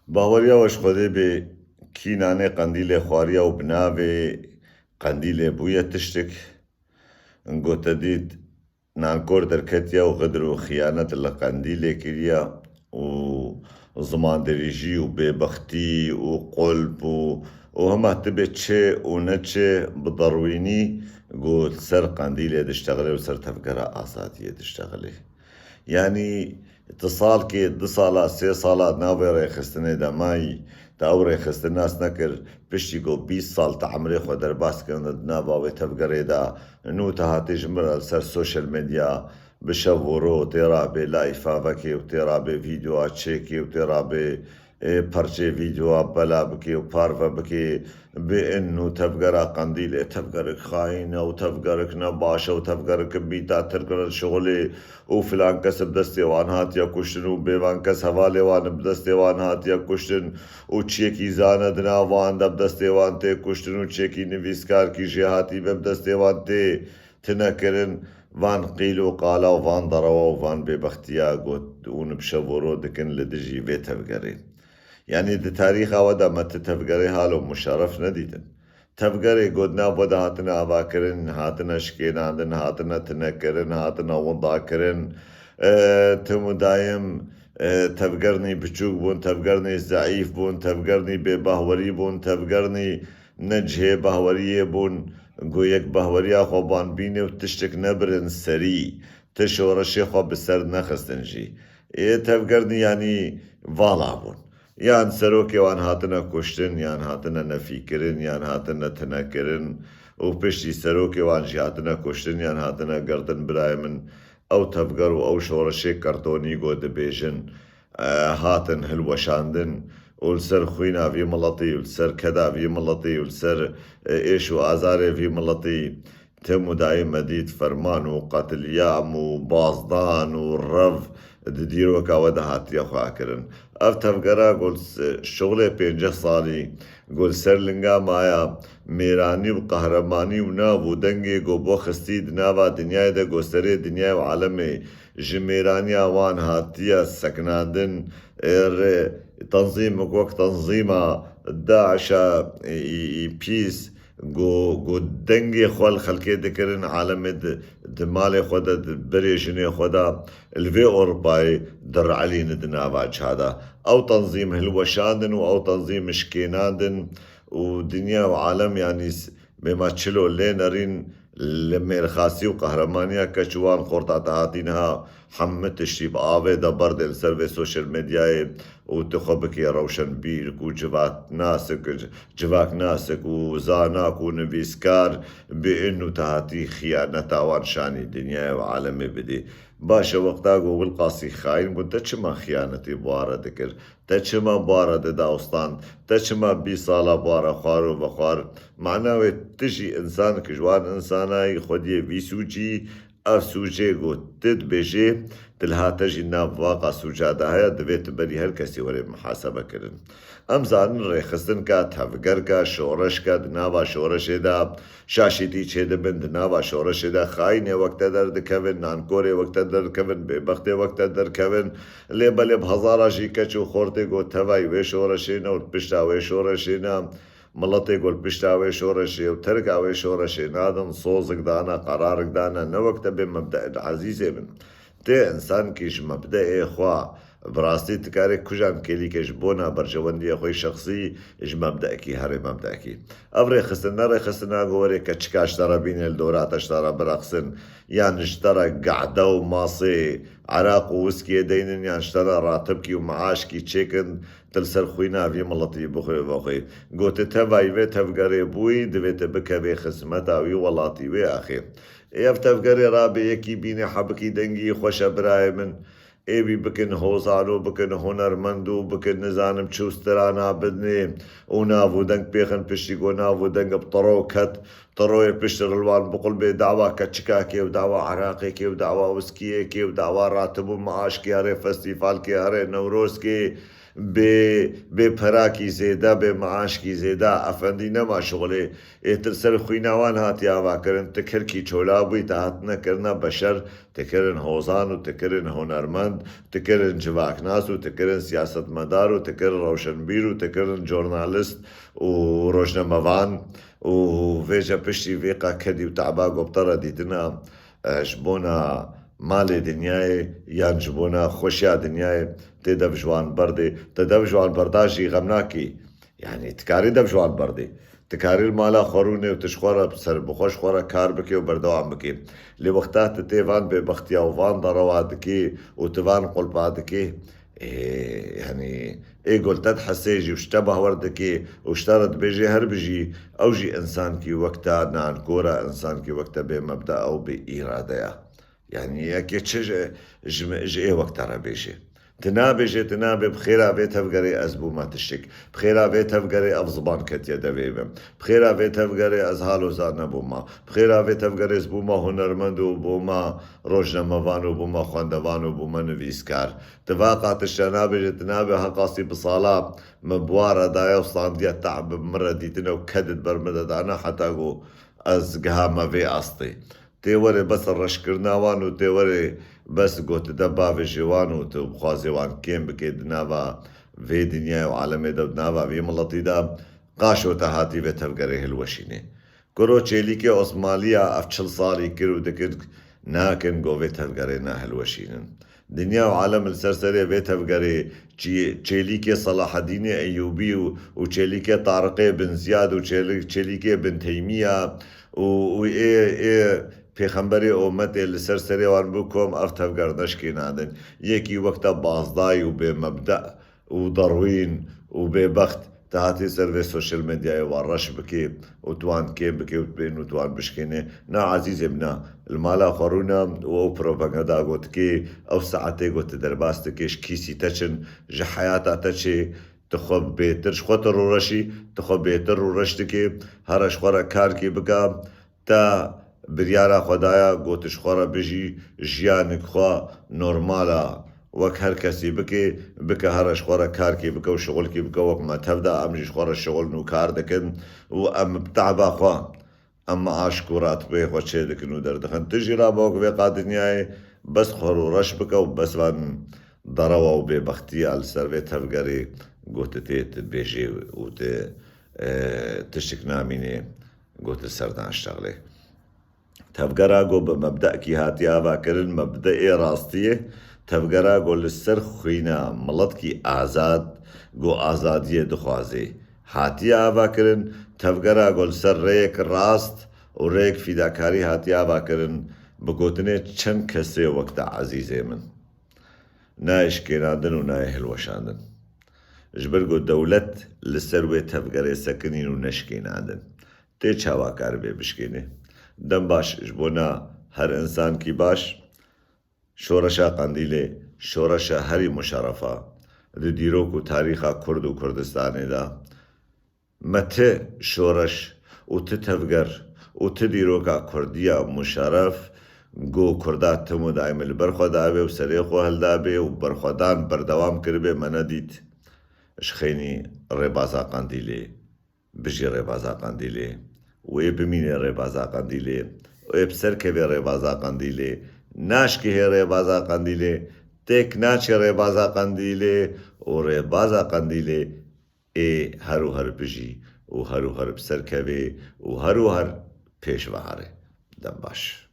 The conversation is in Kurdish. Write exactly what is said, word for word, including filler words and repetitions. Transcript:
Baweriya we ji Xwedê bê, kî nanê qendîlê xwariya û bi navê qendîlê bûye tiştik. Go te dît nankor derketiye û xidir û xiyanet li qendîlê kiriye û zimandirîjî û bêbextî û qulp û, û hema tibê çi û ne çi bi derwînî go li ser qendîlê diştexilê û ser tevgera azadiyê diştexilê. Yanî tu salkê, du sala, sê sala navê rêxistinê de mayî, te ew rêxistin nas nekir, piştî ku bîst sal te emrê xwe derbas kirin di nava wê tevgerê de, nû te hatî ji min re li ser social media bi şev û ro tê rabê layfa vekê û tê rabê vîdeoya çêkê û tê rabê ê perçê vîdeoya bela bikê û parve bikê, bi in û tevgera qendîlê tevgerek xayîn e û tevgerek nebaş e û tevgerek bîta tirkirin şixulê û filan kes bi destê wan hatiye kuştin û bêvan kes hevalê wan bi destê wan hatiye kuştin û çiyekî zane di nav wan de bi destê wan tê kuştin û çiyekî nivîskarkî jêhatî be bi destê wan tê tine kirin. Van qîl û qala û van derewa û van bêbextiya got hûn bi şev û ro dikin li dijî vê tevgerê. Yanî di tarîxa we de me ti tevgerê halo muşerref nedîtin. Tevgerê got nav we de hatine avakirin, hatine şikênandin, hatine tinekirin, hatine windakirin. E, tim û dayim, e, tevgernî biçûk bûn, tevgernî zeîf bûn, tevgernî bêbahwerî bûn, tevgernî ne cihê bahweriyê bûn. Go yek bahweriya xwe ban bîne û tiştek nebirin serî. Ti şoreşê xwe bi ser nexistin jî. Ê tevgernî yanî vala bûn. Yan serokê wan hatine kuştin, yan hatine nefîkirin, yan hatine tinekirin û piştî serokê wan jî hatine kuştin, yan hatine girtin birayê min. Ew tevger û ew şoreşê kartonî go dibêjin, e, hatin hilweşandin û li ser xwîna vî miletî û li ser keda vî miletî û li ser, e, êş û azarê vî miletî tim û dayî me dît ferman û qetilîam û bazdan û rev di dîroka we de hatiye xwekirin. Ev tevgera ku li s-, şixulê pênceh salî ku li ser linga maya mêranî û qehremanî û nav û dengê ku bo xistî di nava dinyayê de ku serê dinyayê û alemê ji mêraniya wan hatiye sekinandin, ê rê tenzîmek wek tenzîma DAIŞa, î, î, î pîs, Ku, ku dengê xwe li xelkê dikirin, alemê di, di malê xwe de, di berê jinê xwe de, li vê Ewropayê direelîne di nava ciha de. Ew tenzîm hilweşandin û ew tenzîm şikênandin û dinya û alem, yanî s-, bêma çilo lê nerîn li mêrxasî û qehremanîya keç û wan xorta te hatî niha hemû tiştî bi avê de berdê li ser vê sosyal medyayê û tu xwe bikê rewşenbîr û civaknasik, civaknasik û zanak û nivîskar bi in û te hatî xiyaneta wan şanî dinyayê û alemê bidî. Baş e, wexta ku Wilqasî xayîn bû, te çima xiyanetî bi wan re dikir? Te çima bi wan re dida û stand? Te çima bîst sala bi wan re xwar û vexwar? Mana wê tu jî însan ki ji wan însanayî xwediyê vî sûcî, ev sûcê ku tu dibêjê, tu li hate jî nav vaqa sûca de heye, divê tu berî her kesî were muhasebe kirin. Em zanin rêxistinka, tevgerka, şoreşka, di nava şoreşê de şaşîtî çêdibin, di nava şoreşê de xayînê wek te derdikevin, nankorê wek te derdikevin, bêbextê wek te derkevin. Lê belê bi hezara jî keç û xortê ku tevayî wê şoreşê ne û li pişta wê şoreşê ne, miletê ku li pişta wê şoreşê û terka wê şoreşê nadin, sozik dane, qerarik dane, ne wek te bê mebde ezîzê min. Tê însankî ji mebdeê xwe, bi rastî tu karê kujan kêlîkê ji bona berjewendiyê xwe yî şexsî, ji mebdekî herê mebdekî. Ev rêxistin ne rêxistina ku werê keçika ji te re bînê li dora te ji te re bireqsin, yan ji te re gehde û masê eraq û wiskiyê deynin, yan ji te re ratibkî û meaşkî çêkin, tu li ser xwîna vî miletî bixwê vexwê. Go tu tevayî vê tevgerê bûyî, divê tu bikevê xizmeta wî welatî wê axê. Ê ev tevgerê rabê yekî bînê hebikî dengî xweş e birayê min. Ê wî bikin hozan û bikin hunermend û bikin nizanim çi û strana bidinê û nav û deng pêxin piştî ku nav û deng bi tiro ket. Tiroyê pişt re li wan biqulbê dawa keçikakê û dawa eraqêkê û dawa wiskiyekê û dawa ratib û meaşkê herê festîfalkê herê newrozkê. Bê, bê perakî zêde, bê maaşkî zêde, efendî nema şixulê. Êtir ser xwîna wan hatiye avakirin. Ti kirkî çola bûyî, te hatine kirine beşer, ti kirin hozan û ti kirin hunermend, ti kirin civaknas û ti kirin siyasetmedar û ti kirin rewşenbîr û ti kirin jornalist û rojnamevan û vêce piştî vê qe kedî û te'ba ku bi te re dîtina, e, ji bona malê dinyayê yan ji bona xweşiya dinyayê tê dev ji wan berdê. Te dev ji wan berda jî xem nakî. Yanî, tu karî dev ji wan berdê. Tu karî li mala xwe rûnê û tu ji xwe re serbixwe ji xwe re kar bikê û berdewam bikê. Lê wexta tu tê van bêbextiya û van derewa dikê û tu van qulpa dikê, ê, yanî, ê ku li te dihesê jî û ji te bahwer dikê û ji te re dibêjê her bijî, ew jî însankî wek te nankor e, însankî wek te bê mebda ew bê îrade ye. Yanî yekê çi ji, ji, ji ê wek te re bêje. Tu nabêje, tu nabê bi xêra vê tevgerê ez bûma tiştek. Bi xêra vê tevgerê ev ziman ketiye devê min. Bi xêra vê tevgerê ez hal û zane bûma. Bi xêra vê tevgerê ez bûma hunermend û bûma rojnamevan û bûma xwendevan û bûma nivîskar. Tu va qatişte nabêje, tu nabê heqasî bi sala min bi wa re daye û standiye te'b bi min re dîtine û kedid ber min de dane heta ku ez gihame vê astê. Tê werê bes reşkirina wan û tê werê bes gotide bavêjê wan û tu bixwazê wan kêm bikê di nava vê dinyayê û alemê de û di nava vê miletî de, qaşo te hatî vê tevgerê hilweşînê. Kuro çêlîkê Osmaliya ev çil salî kir û dikir, nakin go vê tevgerê nahilweşînin. Dinya û alem li ser serê vê tevgerê çi-, çêlîkê Selahedînê Eyûbî û, û çêlîkê Tariqê Bin Ziyad û çêlî-, çêlîkê Bin Teymiya û, û ê, ê pêxemberê ometê li ser serê wan bû kom ev tevger neşkênandin. Yekî wek te bazdayî û bêmebde û derwîn û bêbext te hatî ser vê sosyal medyayê wan reş bikê û tu wan kêm bikê û tu bên û tu wan bişkênê. Na ezîzê min a, li mala xwe rûne û ew propaganda gotikê, ew saetê got tu derbas dikê, ji kîsî te çin, ji heyata te çê, tu xwe bêtir, ji xwe tu rûreşî, tu xwe bêtir rûreş dikê, here ji xwe re karkê bike, te biryara xwe daya, got ji xwe re bijî, jiyanik xwe normal a, wek her kesî bikê, bike here ji xwe re karkê bike û şixulkî bike, wek me tev da, em jî ji xwe re şixul nû kar dikin û em bi teba xwe, em meaş ku ratibê xwe çê dikin û derdixin. Tu jî rabe wek vê qa dinyayê bes xwe rûreş bike û bes van derewa û bêbextiya li ser vê tevgerê got tê tu bêjê û tu, e, tiştik namînê. Got li ser dan şexlê. Tevgera ku bi mebdekî hatiye avakirin, mebdeê rastiyê, tevgera ku li ser xwîna miletkî azad, ku azadiyê dixwazê, hatiye avakirin, tevgera ku li ser rêyek rast û rêyek fîdakarî hatiye avakirin, bi gotinê çend kesê wek te ezîzê min, nayê şikênandin û nayê hilweşandin. Ji ber ku dewlet li ser wê tevgerê sekinîn û neşikênandin. Tê çawa karibe bişkêne? Dem baş ji bona her însankî baş. Şoreşa Qendîlê, şoreşa herî muşerefa di dîrok û tarîxa Kurd û Kurdistanê de. Me ti şoreş û ti tevger û ti dîroka Kurdiya muşeref, ku Kurda tim û daîm li ber xwe dabê û serê xwe hildabê û berxwedan berdewam kiribê, me nedît. Ji xeynî rêbaza Qendîlê. Bijî rêbaza Qendîlê. Wê bimîne rêbaza Qendîlê. Wê bi ser kevê rêbaza Qendîlê. Naşkihê rêbaza Qendîlê. Têk naçe rêbaza Qendîlê. Û rêbaza Qendîlê ê her û her bijî û her û her bi ser kevê û her û her pêş ve here. Dem baş.